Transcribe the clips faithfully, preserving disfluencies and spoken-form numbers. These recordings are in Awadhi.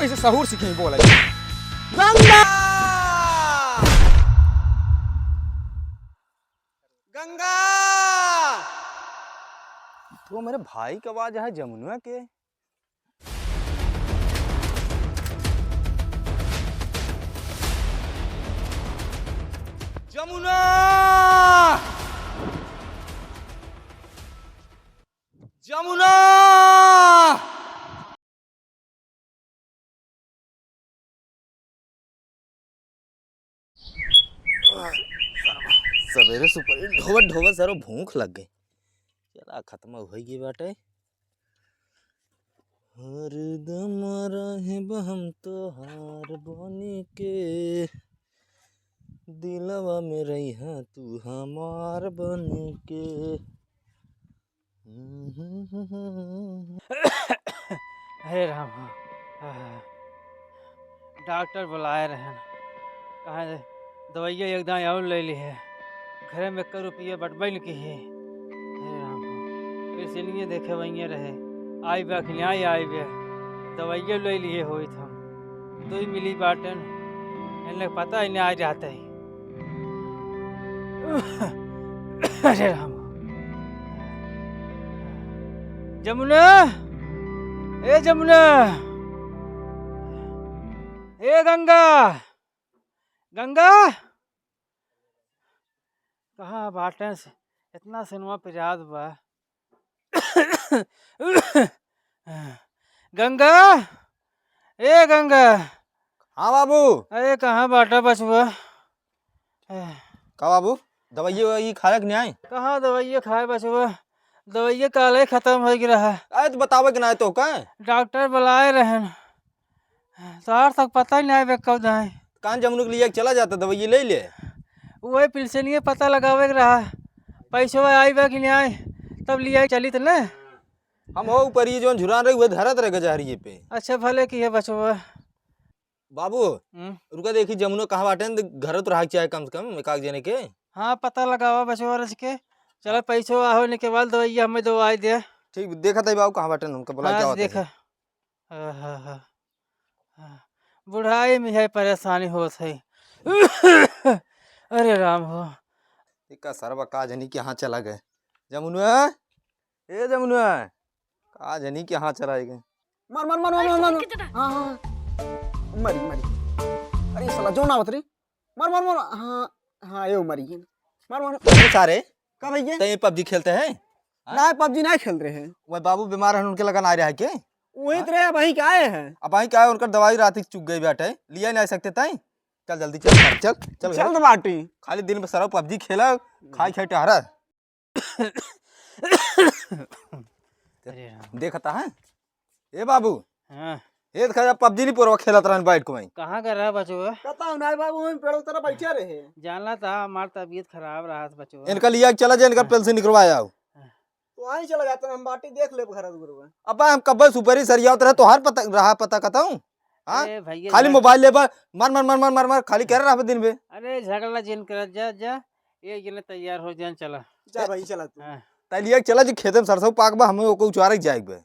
कैसे सहूर सीखे बोला। गंगा! गंगा! तो मेरे भाई का आवाज है, जमुना के। जमुना! जमुना! सवेरे सुपर ढोबत ढोबत सरो भूख लग गई। चला, खत्म होई गई बाटे। हरदम रहब हम तोहार बनी के, दिलवा में रहिहा तू हमार बनी के। हे राम, आह, डॉक्टर बुलाए रहन, कहा दे, दवाइया एक दाई और ले ली है, घरे में एक रुपया बटबे न की है। हे राम, पेशेंटिये देखे वहीं रहे, आई बा कि नहीं आई, आई बा, दवाइया ले लिए होई था, दुई मिली बाटन, इन्हें पता ही नहीं आ जाते ही। अरे राम। जमुना, ए जमुना, ए गंगा, गंगा, कहाँ बाटें से? इतना सिनेमा पे याद बा। गंगा, ए गंगा। हाँ बाबू। अरे कहाँ बाटा बचवा? का बाबू, दवाइये ववाइये खाए कि नहीं? कहाँ दवाइये खाए बचवा? दवाइये काले खत्म होइ गया रहा। अरे तो बतावे कि नहीं तो का? डॉक्टर बुलाए रहन। तोहार तक पता ही नहीं आवे कब जाए। कान जमुना के लिए चला जाता, दवाई ले ले। वही पिलसनिये पता लगावे के रहा, पैसवा आई बा कि नहीं आई, तब लिया चली त ना। हम हो ऊपर ये जोन झुरान रही, वह धरत रहे गजहरिये पे। अच्छा भले की है बचवा। बाबू, हम्म। रुका देखी जमुना कहाँ बाटे न, घर तो रहा चाहे कम से कम एक आध जने के। हाँ, पता लगावा बचवा रच के। चला पैसवा आहो ने के बाद दवाई हमें दवाई दे। ठीक, देखा था बाबू कहाँ बाटे न, उनका बुला हाँ, क्या होता देखा। है। आहा, हा। हाँ, बुढ़ाई में है परेशानी होत है। अरे राम हो। इका सरवा का जनी के यहाँ चला गए। जमुना, ए जमुना, का जनी के यहाँ चला गए। मार, मार, मार, मार, मार, मार। हाँ, हाँ। मरी, मरी। अरे साला, जो ना उतरी। मार, मार, मार। हाँ, हाँ, यो मरी गई। मार, मार। अरे सारे, का भैया? तै पबजी खेलते हैं? हाँ? ना, पबजी नहीं खेल रहे हैं। वह बाबू बीमार है, उनके लगा ना आ रहा है के? वही हाँ? तो रहे, अबहीं का आए हैं। अबहीं का आए, उनकर दवाई रात की चुक गई बाटे, लिया नहीं सकते तै? चल जल्दी चल, चल, चल, चल चल घर। तो बाटी। खाली दिन में सरवा पबजी खेला, खाई खाई टहरा। अरे राम। देखता है? ए बाबू। हाँ। ए देखा, पबजी नहीं पुरवा खेलत रहन बैठ के वहीं। कहाँ का रहा बचवा? पता नहीं बाबू, वहीं पेड़ उतर बैठे रहे। जानला था, हमार तबीयत खराब रहा था बचवा। इनका लिया के चला जाए, इनका हाँ। पेल से निकलवा आओ। हाँ। तो आई चला जाता, हम बाटी देख लेब घर दुआर में। अब हम कब्बे सुपारी सरियावत रहे, तोहार पता रहा, पता कताऊं? हाँ? अरे भैया खाली जा। मोबाइल लेबा, मार, मार, मार, खाली कर रहा दिन में। अरे झगड़ा जिन कर, जा, जा। एक जने तैयार हो जान, चला। जा भाई, चला तू। हाँ। तै लिया के चला जी, खेते में सरसों पाक बा, हमें ओको उचारे के जाए के बा।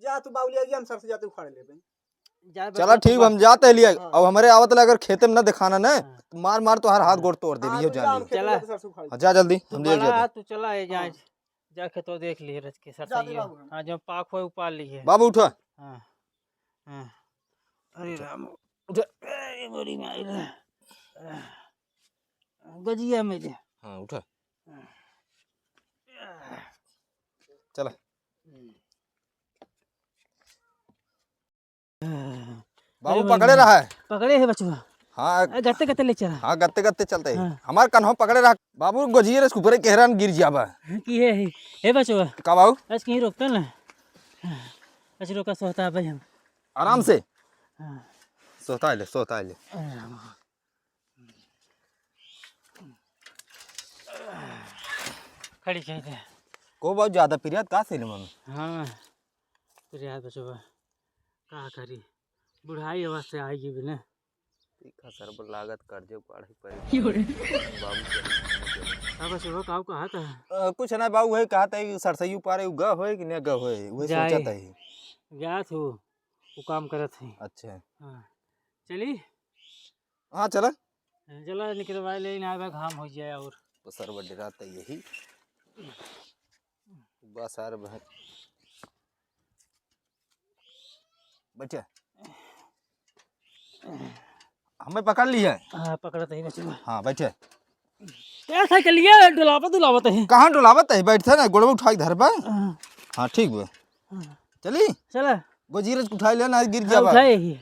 जा तू बाबुलिया जी, हम सरसों जाते उखाड़ लेबे। जा चला बबुआ, ठीक, तू हम जाते हैं लिया। हाँ। अब हमारे आवत ला अगर खेते में ना दिखाना ना, हाँ। तो मार मार तोहार हाथ गोड़ तोड़ दे, हाँ, लियो तू जान जा, लियो। हम खेते चला। जाते सरसों उखाड़ तू लेबे। हाँ, जा जल्दी, हम तू लिया बड़ा जाते। आ, तू चला, ए, जा, हाँ। जा खेतो देख लिए रच के जाते सरसैया। बाबू। हाँ, जो पाक होए उपार लिए। बाबू उठा। हाँ, हाँ। अरे राम, उठा। ए, बड़ी माई रे। गजिया में दे। हाँ, उठा। चला। बाबू अरे पकड़े भाई, रहा है। पकड़े है बचवा। हाँ। आ, गत्ते गत्ते ले चला। हाँ, गत्ते गत्ते चलते हैं। हाँ। हमार कन्हो पकड़े रहा। बाबू गजिए रे, ऊपरे केहरान गिर जाबा। हाँ, की है, है। हे बचवा। का बाबू? आज कहीं रोकता ना। आज रोका सोता भाई हम। आराम से। हाँ। सोता ले, सोता ले। अरे राम। खड़ी कह दे। को बहुत ज्यादा पिरियात का से ले मम्मी? हाँ, पिरियात बचवा। का करी? बुढ़ाई अवस्था आई गई बिना। देखा सर, वो लागत कर्जे पड़े पड़े। यो रे। बाबू के। का बचवा, का कहा था? अ, कुछ ना बाबू, वही कहा था कि सरसई उपारे उ ग होए कि न ग होए, वही जाए। सोचा था ही। जात हो, वो काम करत है। अच्छा। हाँ। चली? हाँ, चला। हाँ, चला, निकरवाए ले, ना बा, घाम हो जाए और। तो सरवा डेरात है यही। बस यार, बहन। बैठे। हमें पकड़ ली है। हाँ, पकड़त है बचवा। हाँ, बैठे। यार, साइकिलिया डोलावत, डोलावत है। कहाँ डोलावत है? बैठे ना, गोड़वा उठा के धर बा। हाँ। हाँ, ठीक बा। हाँ। चली? चला। गोजीरज उठा ले ना, गिर हाँ, जाबा। उठाए ही।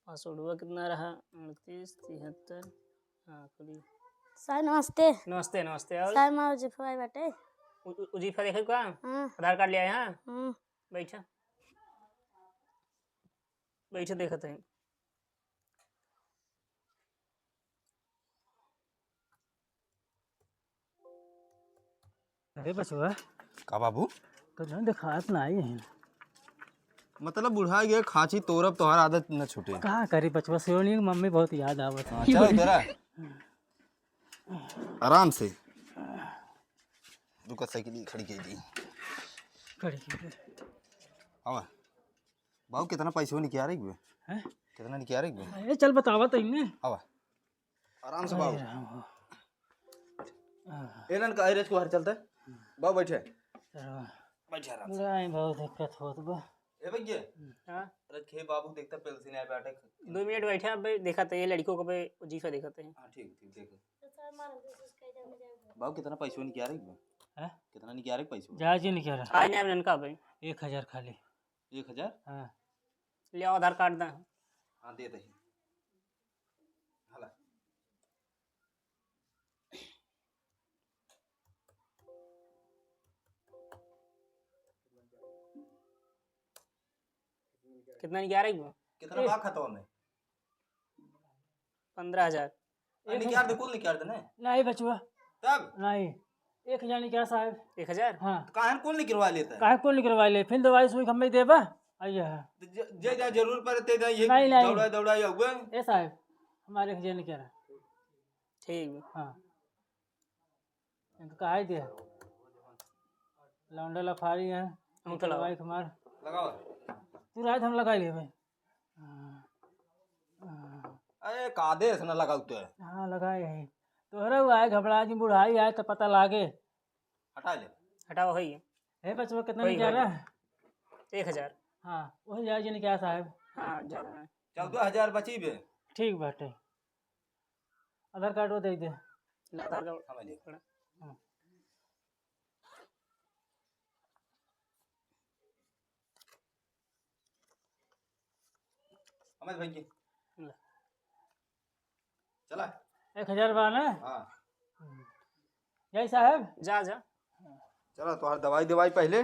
पासवर्डवा कितना रहा? अड़तीस तिहत्तर। हाँ, खुली। सर, नमस्ते। नमस्ते, नमस्ते। और? सर, हमार उजीफा भाई बाटे। उ-, उ-, उजीफा देखे का? हाँ। आधार कार्ड ले आए, हाँ? हाँ। बैठा। बैठा, देखत है। अरे बचवा। का बाबू? तो जौन देखात ना आई है। मतलब बुढ़ा गया, खांची तोरब तोहार आदत न छूटे। का करी बचवा, सियोनी की मम्मी बहुत याद आवत है। हाँ, चलो इधर आ। आराम से। रुको, साइकिल खड़ी कर दी। खड़ी कर दी। आवा। बाबू, कितना पैसवा निकिया रही बे? हैं? कितना निकिया रही बे? अरे चल बतावा तो इन्हें। आवा। आराम से अरे बाबू। राम हो। आह। ए ननका, ए रजकुमार चलते। बाबू बैठे। चलो। बैठे आराम से। बुढ़ाई बहुत दिक्कत होत बा। ए भैया। हाँ? रखे बाबू देखता पेंसिल आए बैठे। दो मिनट बैठे, अब देखत है ये लड़कों को पे जीफा देखत है। हाँ, ठीक, ठीक, ठीक है। बाबू कितना पैसवा निकिया रही बे? हैं? कितना निकिया रही पैसवा? जा जी निकिया रहा। आज नहीं ननका भाई। एक हजार खाली। एक हजार? हाँ। ले आओ आधार कार्ड दा। हाँ, दे दे। हला। कितना निकाल रही हो? कितना ए। बा खाता में? पन्द्रह हजार। आ, निकाल दे, कुल निकाल दे ना। नहीं बचवा। तब? नहीं। एक हजार निकाल साहब। एक हजार? हाँ। तो काहे कुल निकलवा लेता है? काहे कुल निकलवा ले? फिर दवाई सुई हमें देबा? आइए है। तो जे, जे जा जरूर पड़े, ते जा ये नहीं, नहीं। दौड़ा, दौड़ा या हुआ। ए साहब, हमारे एक हजार निकाल। ठीक बा। हाँ। इनका कहा ही दे। लौंडा लफारी है। अंगूठा लगाओ। दवाई हमार। लगाओ। तू रात हम लगा लिए भाई। हाँ। हाँ। अरे, कादे से ना लगाऊ तो है। हाँ, लगाए है। तोहरा हुआ है, घबरा जी, बुढ़ाई आए तो पता लागे। हटा ले। हटाओ, है ये। हे बचवा, कितना वही, निकाल वही। रहा है? एक हजार। हाँ, वही जाए जी निकाल साहब। हाँ, जा रहा है। चौदह हजार बची बे। ठीक बाटे। आधार कार्ड वो दे दे। ला, आधार कार्ड। हमें दे। हाँ। अमित भाई की। ले। चला। एक हजार बा ना? हाँ। जय साहब। जा, जा। चला, तोहार दवाई, दवाई पहले।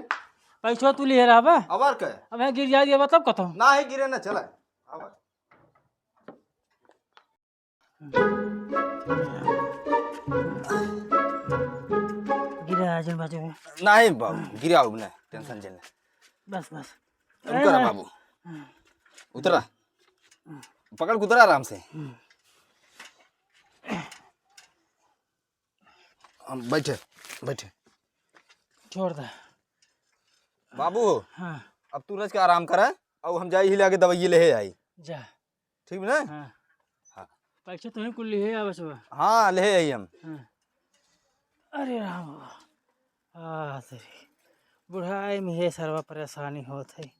पैसवा तू लिहे रहबा? अबर के? अब यहाँ गिर जाए, ये बताब कतो। ना, ही गिरे ना, चला। अबर। गिरा है जन बाजू में। नहीं बाबू, गिरा हो ना, टेंशन झेल। बस, बस। उतरा ए, बाबू। हाँ। उतरा। पकड़ के उतरा आराम से। हम्म। हम बैठे, बैठे। छोड़ दे। बाबू, हाँ। अब तू रच के आराम करा, और हम जाई ही लागे दवाई ले आई। जा। ठीक बा ना? हाँ। हाँ। पैसा तो ही कुल लिहे आवे सुबह। हाँ, ले आई हम। हाँ। अरे राम बाबा। आ, तेरी। बुढ़ाई में ये सरवा परेशानी होत है।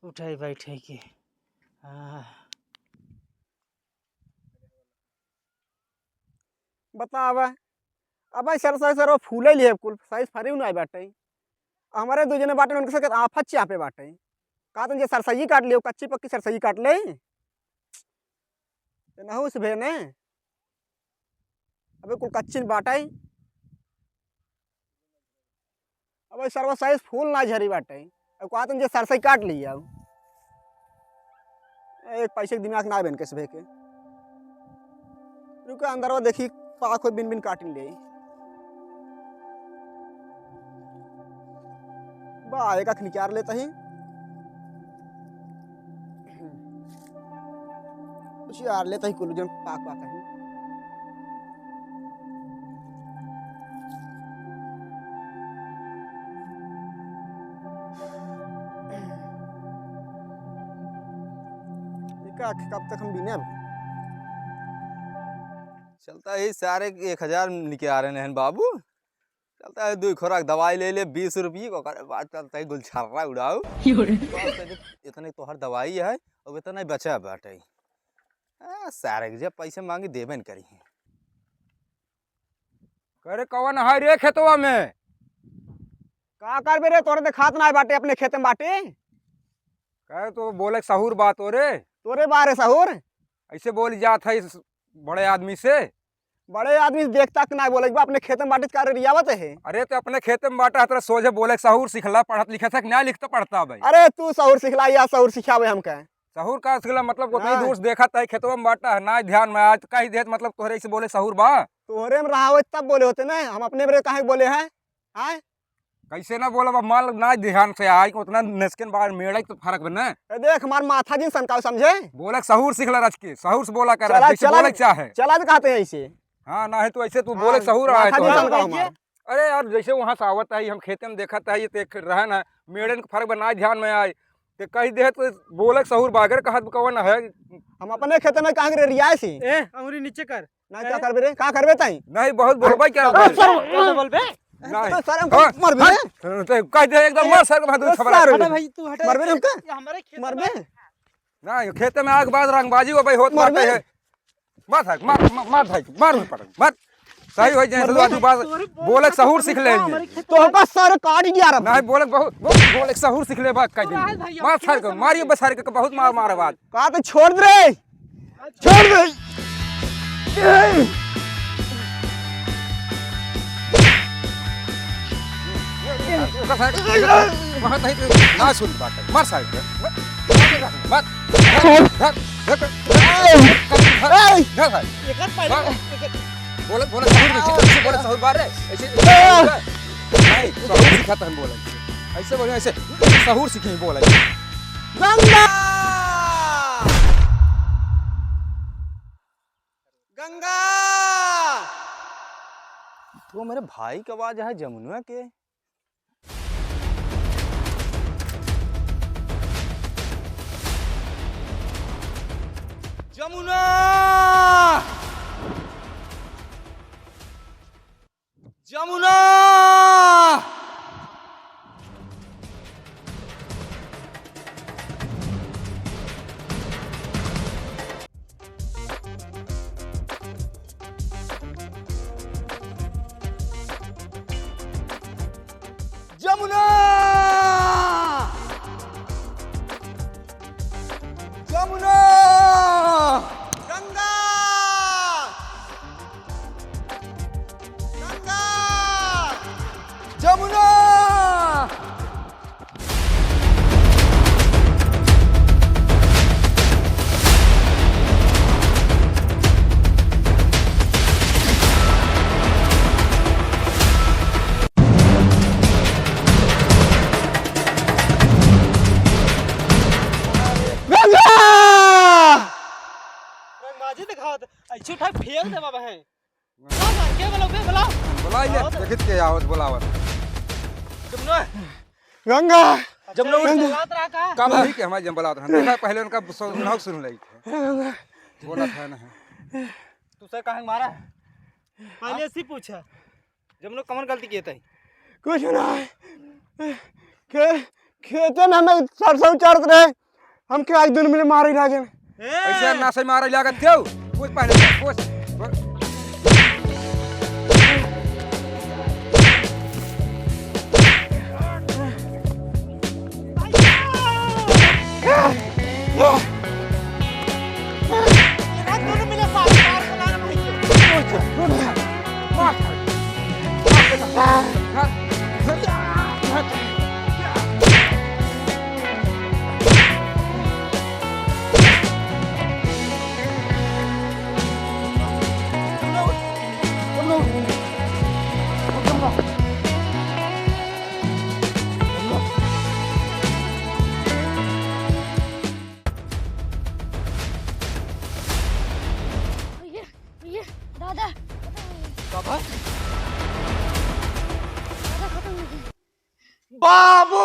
उठे बैठे के। हाँ। बतावा, अब सरसई सरवा फूले लिए कुल, साइज फरी ना बाटे। हमारे दू जने बाटे, उनके से आफत चापे बाटे। का तुम जे सरसई काट लियो, कच्ची पक्की सरसई काट ले। ते नहुस भे ने। अबे कुल कच्ची बाटे। अब सरवा साइज फूल ना झरी बाटे। अब कहत जे सरसई काट लिया। एक पैसे के दिमाग ना बन के सभे के। रुका अंदर वो देखी पाक हो बिन बिन काट ले। बा, एक आँख निकाल लेता ही। कुछ यार लेता ही कुल जन पाक पाक है। का, कब तक हम बीने अब? चलता है सारे एक हजार निकाल रहे हैं बाबू। चलता है, दुई खोराक दवाई ले ले, बीस रुपये को, ओकरे बाद चलता है गुलछर्रा उड़ाऊ। यो रे। इतने तोहर दवाई है, अब इतना ही बचा बाटे। आ, सारे के जब पैसे मांगी, देबे न करी। करे, कौन है रे खेतवा में? का करबे रे, तोरे देखात नाय बाटे, अपने खेते में बाटे। करे, तो बोले सहूर बा तोरे। तोरे बारे सहूर? ऐसे बोल जात है इस बड़े आदमी से। बड़े आदमी से देख तक ना बोले बा, अपने खेते में बाटे का रे रियावत है। अरे, तो अपने खेते में बाटा है, तोरा सोझे बोले सहूर सिखला, पढ़त लिखत है कि ना लिखत पढ़ता भाई? अरे, तू सहूर सिखला या सहूर सिखावे हमके? सहूर का सिखला मतलब, उतना ही हाँ। दूर से देखत है, खेतवा में बाटा है, ना ध्यान में आज कही देत, मतलब तोहरे से बोले सहूर बा? तोहरे में रहा होत तब बोले होते ना, हम अपने बरे काहे बोले हैं? आय? कैसे ना बोलब, अब माल ना ध्यान से आए, उतना नसकन बार मेड़े तो फर्क बा ना। ए देख, हमार माथा जिन सनकाव समझे। बोले सहूर सिखला रच के, सहूर से बोला कर, चला, जैसे चला, बोले चाहे। चला तो कहते हैं ऐसे। हाँ, ना है तो ऐसे तू हाँ, बोले सहूर आए माथा तो। जिन सनकाव हमार। अरे यार, जैसे वहाँ से आवत है, हम खेते में देखत है, ये तो एक रहे ना, मेड़न के फर्क बा ना ध्यान में आए। ते कही दे तो बोले सहूर बागर कहत कौन है? हम अपने खेते में कहाँ के रे रियाए सी? ए, अंगुरी नीचे कर। ना, का करबे रे? का करबे ताई? नहीं, बहुत बोलबे क्या अरे, बोल? सर, कैसे बोलबे? नहीं। तो सर, हमको हाँ, मरबे हाँ, रे? तो कह दे एकदम, मार सर को, भाई, ए, खबर सर। है। हटा भाई, तू हटा। मरबे रे हमका? ये हमारे खेत मरबे? में। ना, ये खेत में आग बाद रंगबाजी हो भाई, होत मरबे? बाटे है। मार भाई, मार, मार, मार भाई, मार भाई, पटक, मार। सही हो जाए, मरबे? तो आजू बाज बोले सहूर सीख ले। तो हमका सर काट दिया रे। नहीं, बोले बहुत, बहुत, बोले सहूर सीख ले, बात कह दे। मार सर को, मारिए बस सर को, बहुत मार, मार बात। का तो छोड़ दे रे। छोड़ दे। ओकर साइड, वहाँ तहीं पे ना सुन बात है। मार साइड पे। मत, मत। धर, धर, धर, धर, धर, धर, धर। एकर पहले, मार। एकर बोले, बोले, सहूर में, ऐसे बोले, सहूर बार रे। ऐसे, ऐसे, नहीं, सहूर सिखाता हम बोले। ऐसे बोले, ऐसे, सहूर सीखे बोले। गंगा! गंगा! तो मेरे भाई का आवाज है जमुना के। जमुना! जमुना! जमुना! जमुना! गंगा! गंगा! जमुना! गंगा! रंगबाजी दिखावत, अच्छी उठा फेंक देबा बहन। का बा? के बोलो, बे, बोलो। बोलाई ले, आवत। देखित के आवत, बोलावत। जमुना। गंगा। जमुना उठ। गंगा। बोलात रहा का? का भाई के हमारे जम बोलावत रहा। देखा, पहले उनका सु-, सुनाओ, सुन लाई थे। गंगा। बोला था ना। तू से काहे मारा है? पहले ऐसी पूछा। जमुना कमन गलती किए तई? कुछ ना। खे-, खेते में हमें सरसों चढ़त रहे। हमके आज दुनू मिले मारे लागल। ए! ऐसे ना से मारे लागत क्यों? कुछ पहले कुछ। ये, ये, दादा। दादा? दादा खत्म हो गए। बाबू!